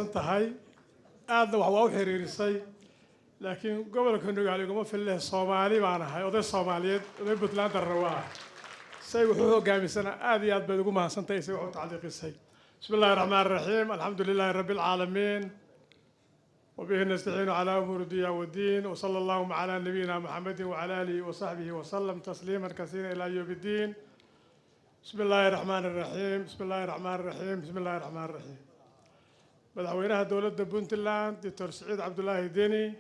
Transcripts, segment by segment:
Tahay aadna wax waa u xiriirisay, laakiin gobolka Nugaal iguma fille. Soomaali baan ahay, oday Soomaaliyeed, oday Puntland darna waa ah. Say wuxuu hogaamisana aad iyo aad baad ugu mahadsantahay say wax u tacliiqisay. بسم الله الرحمن الرحيم، الحمد لله رب العالمين، وبه نستعين على أمور الدنيا والدين، وصلى اللهم على نبينا محمد وعلى آله وصحبه وسلم تسليما كثيرا إلى يوم الدين. بسم الله الرحمن الرحيم، بسم الله الرحمن الرحيم، بسم الله الرحمن الرحيم. Madaxweynaha dowladda Puntland, Doctor Siciid Cabdulaahi Deni,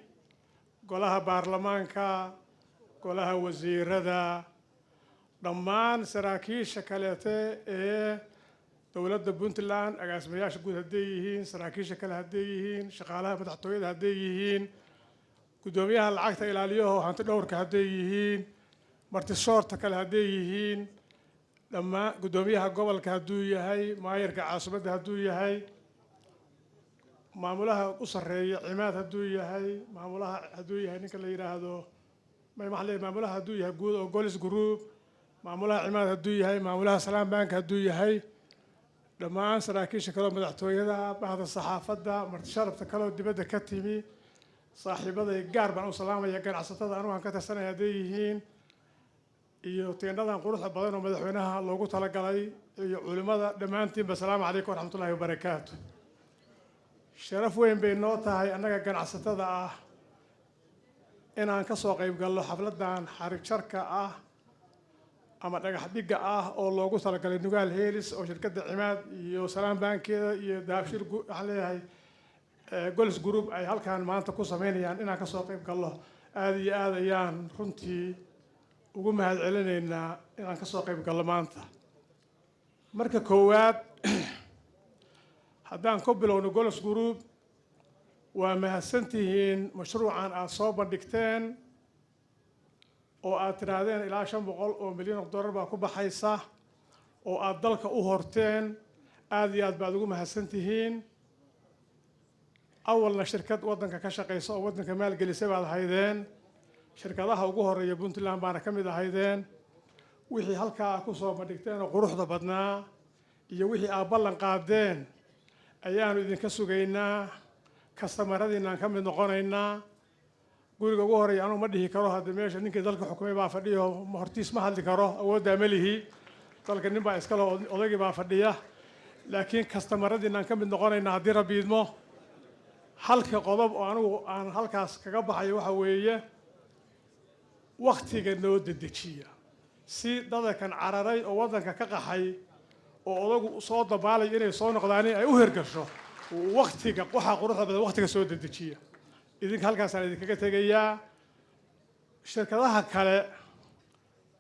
golaha baarlamaanka, golaha wasiirada, dhammaan saraakiisha kaleete ee dowladda Puntland, agaasimayaasha guud hadday yihiin, saraakiisha kale hadday yihiin, shaqaalaha madaxtooyada hadday yihiin, guddoomiyaha lacagta ilaaliyaho hanti dhowrka hadday yihiin, martisoorta kale hadday yihiin, dhammaan guddoomiyaha gobolka hadduu yahay, maayarka caasimadda hadduu yahay, maamulaha u sarreeya Cimaad hadduu yahay, maamulaha hadduu yahay ninka la yidhaahdo maxaa leeyahay, maamulaha hadduu yahay guud oo Golis Group, maamulaha Cimaad hadduu yahay, maamulaha Salaam Bank hadduu yahay, dhammaan saraakiisha kaleo madaxtooyada, bahda saxaafadda, martisharafta kaleoo dibadda ka timi, saaxiibaday gaar baan u salaamaya, ganacsatada anugu aan ka tirsanaya hadday yihiin, iyo teendhadan quruxda badan oo madaxweynaha loogu talagalay, iyo culimmada dhammaantiinba, asalaamu calaykum waraxmatullaahi wabarakaatu. Sharaf weyn bay noo tahay annaga ganacsatada ah inaan ka soo qayb galno xafladdan xarig jarka ah ama dhagax dhigga ah oo loogu talagalay Nugaal Hills, oo shirkadda Cimaad iyo Salaam Bankeeda iyo Dahabshiil, waxaan leeyahay Golis Group, ay halkan maanta ku sameynayaan. Inaan ka soo qayb galno aada iyo aad ayaan runtii ugu mahad celinaynaa inaan ka soo qayb galno maanta. Marka koowaad, haddaan ku bilowno Golis Group, waa mahadsantihiin mashruucan aada soo bandhigteen oo aad tidhaahdeen ilaa 500 oo milyan oo dollar baa ku baxaysa oo aada dalka u horteen. Aada iyo aad baad ugu mahadsantihiin. Awalna shirkad waddanka ka shaqaysa oo waddanka maalgelisay baad ahaydeen, shirkadaha ugu horeeya Puntland baana ka mid ahaydeen. Wixii halkaa ku soo bandhigteen oo quruxda badnaa iyo wixii aad ballan qaadeen ayaanu idinka sugaynaa. Customeradiinaan ka mid noqonaynaa. Guriga ugu horeeya anugu ma dhihi karo, hadda meesha ninkii dalka xukumay baa fadhiyo, hortiis ma hadli karo, awooddaa ma lihi. Dalka nin baa iskale, odaygii baa fadhiya, laakiin customeradiinaan ka mid noqonaynaa haddii Rabbi idmo. Halka qodob oo anigu aan halkaas kaga baxayo waxa weeye waktiga noo dedejiya, si dadakan cararay oo waddanka ka qaxay oo odagu soo dabaalay inay soo noqdaan ay u hirgasho. Waktiga waxaa quruxda badan waktiga soo dedejiya. Idinka halkaasaan idinkaga tegayaa. Shirkadaha kale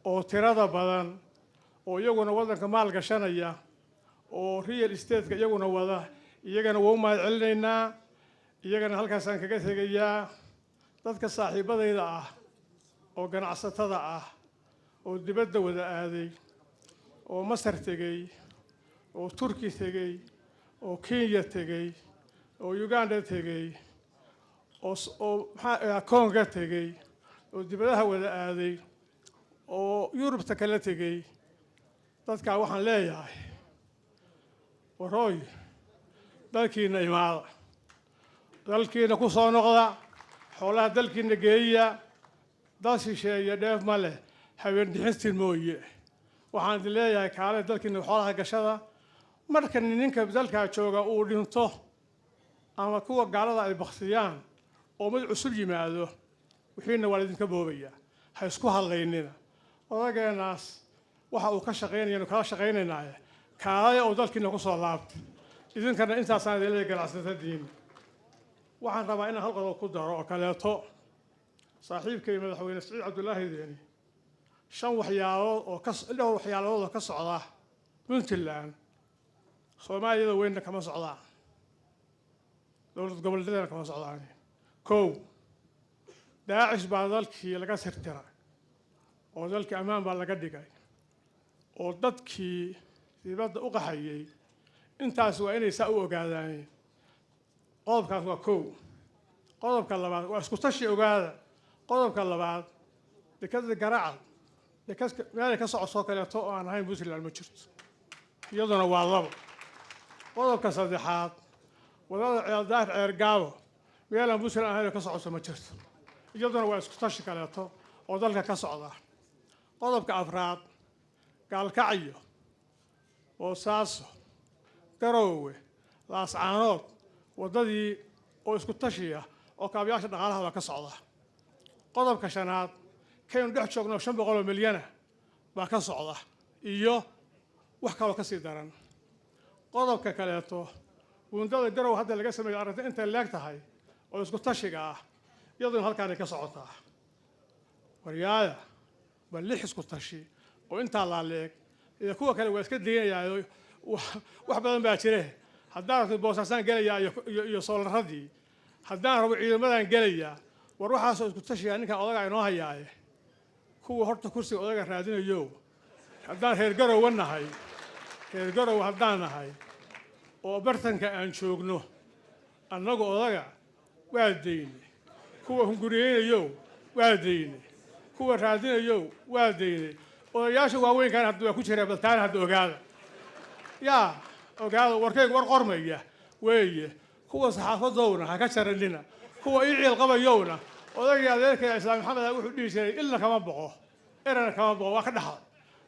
oo tirada badan oo iyaguna waddanka maal gashanaya oo real estate-ka iyaguna wada, iyagana waa u mahad celinaynaa, iyagana halkaasaan kaga tegayaa. Dadka saaxiibadayda ah oo ganacsatada ah oo dibadda wada aaday, oo Masar tegey, oo Turki tegey, oo Kenya tegey, oo Uganda tegey, oo maxaa Konga tegey, oo dibadaha wada aaday, oo Yurubta kala tegey, dadkaa waxaan leeyahay: warooy, dalkiina imaada, dalkiina ku soo noqda, xoolaha dalkiina geeya. Dal shisheeye dheef ma leh, habeen dhixistin mooye. Waxaan idin leeyahay: kaale dalkiina xoolaha gashada. Marka ninka dalkaa jooga uu dhinto ama kuwa gaalada ay baksiyaan oo mid cusub yimaado, wixiina waa laydinka boobayaa. Ha isku hadlaynina. Odageenaas waxa uu ka shaqaynayanu kala shaqaynaynaaye, kaalaya oo dalkiina ku soo laabta. Idinkana intaasaan idin leeyahay ganacsatadiin. Waxaan rabaa inaan hal qodob ku daro oo kaleeto. Saaxiibkay madaxweyne Siciid Cabdulaahi Deeni, shan waxyaalood oo ka dhowr waxyaalood oo ka socda Puntland, Soomaaliyada weynna kama socdaan, dowlad goboleedyadana kama socdaan. Kow, Daacish baa dalkii laga tirtiray oo dalkii ammaan baa laga dhigay, oo dadkii dibadda u qaxayay intaas waa inay saa u ogaadaan. Qodobkaas waa kow. Qodobka labaad waa isku tashi ogaada. Qodobka labaad, dekada Garacad, dekad meelay ka socotoo kaleeto oo aan ahayn Puntland ma jirto, iyaduna waa labo. Qodobka saddexaad waa Wadada Ceeldaar Ceergaabo meelaan Puntland ahayn oo ka socoto ma jirto. Iyaduna waa isku tashi kaleeto oo dalka ka socda. Qodobka afraad, Gaalkacyo, Boosaaso, Garoowe, Laascaanood, waddadii oo isku tashiya oo kaabayaasha dhaqaalaha baa ka socda. Qodobka shanaad, kaynu dhex joogno 500 oo milyana baa ka socda iyo wax kaloo ka sii daran. Qodobka kaleeto, buundada Garow hadda laga sameeyo, arrinta intay leeg tahay oo isku tashiga ah, iyaduna halkaanay ka socotaa. Waryaaya, waa lix isku tashi oo intaa laaleeg, iyo kuwa kale waa iska daynayaa, wax badan baa jire. Haddaan rabto Boosaasaan gelayaa iyo soolaradii, haddaan rabo ciidamadan gelayaa. War waxaasoo isku tashigaa ninkan odaga inoo hayaaye, kuwa horta kursiga odaga raadinayo, haddaan reer Garowa nahay, reer Garow haddaan nahay oo bartanka aan joogno, annagu odaga waa dayne. Kuwa hunguriyeynayo waa dayne, kuwa raadinayo waa dayne, odayaasha waaweynkan hadda waa ku jiraa. Baltaana hadda ogaada, yaa ogaada, warkaygu war qormaya weeye. Kuwa saxaafadowna ha ka jaranina, kuwa ii ciil qabayowna, odaygii adeerkaya Islaam Maxamed ah wuxuu dhihi jiray, "Ilna kama boqo, erana kama boqo, waa ka dhaxal."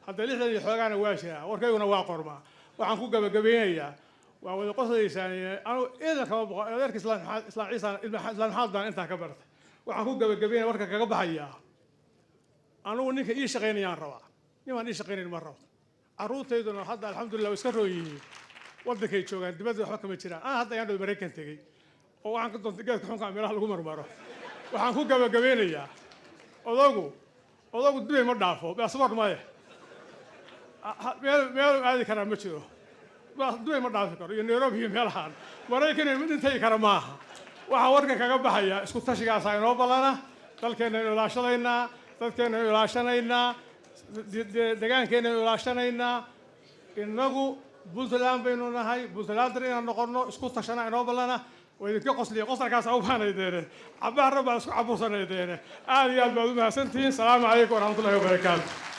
Hadda 60 iyo xoogaana waa jiraa, warkayguna waa qormaa. Waxaan ku gabagabeynayaa, waa wada qoslaysaan, anu ilna kama boqo, adeerka Islaam Maxamed, Islaam Ciisa, Islaam Maxamed baan intaa ka bartay. Waxaan ku gabagabeynaya, warka kaga baxayaa, anugu ninka ii shaqaynayaan rabaa, nimaan ii shaqaynayn ma rabo. Carruurtayduna hadda alxamdulillah way iska roon yihiin, waddankay joogaan, dibadda waxba kama jiraan. Ana hadda ayaan dhow Maraykan tegey oo waxaan ka doontay geedka xunka meelaha lagu marmaro. Waxaan ku gabagabeynayaa, odagu Dubay ma dhaafo, baasboor male, meel aadi karaa ma jiro. Dubay ma dhaafi karo iyo Nairobi iyo meelahan, Maraykan mid intagi kara maaha. Waxaan warka kaga baxayaa, isku tashigaasaa inoo ballana. Dalkeenna aynu ilaashanaynaa, dadkeenna aynu ilaashanaynaa, deegaankeenna aynu ilaashanaynaa. Innagu Puntland baynu nahay, Puntlander inaan noqonno, isku tashana inoo ballana. Waa idinka qosliya, qosalkaas ubaanaydeene, cabaarna baa isku cabuusanaydeene. Aad iyo aad baad u mahadsantihiin. Salaamu calaykum waraxmatullahi wabarakaatu.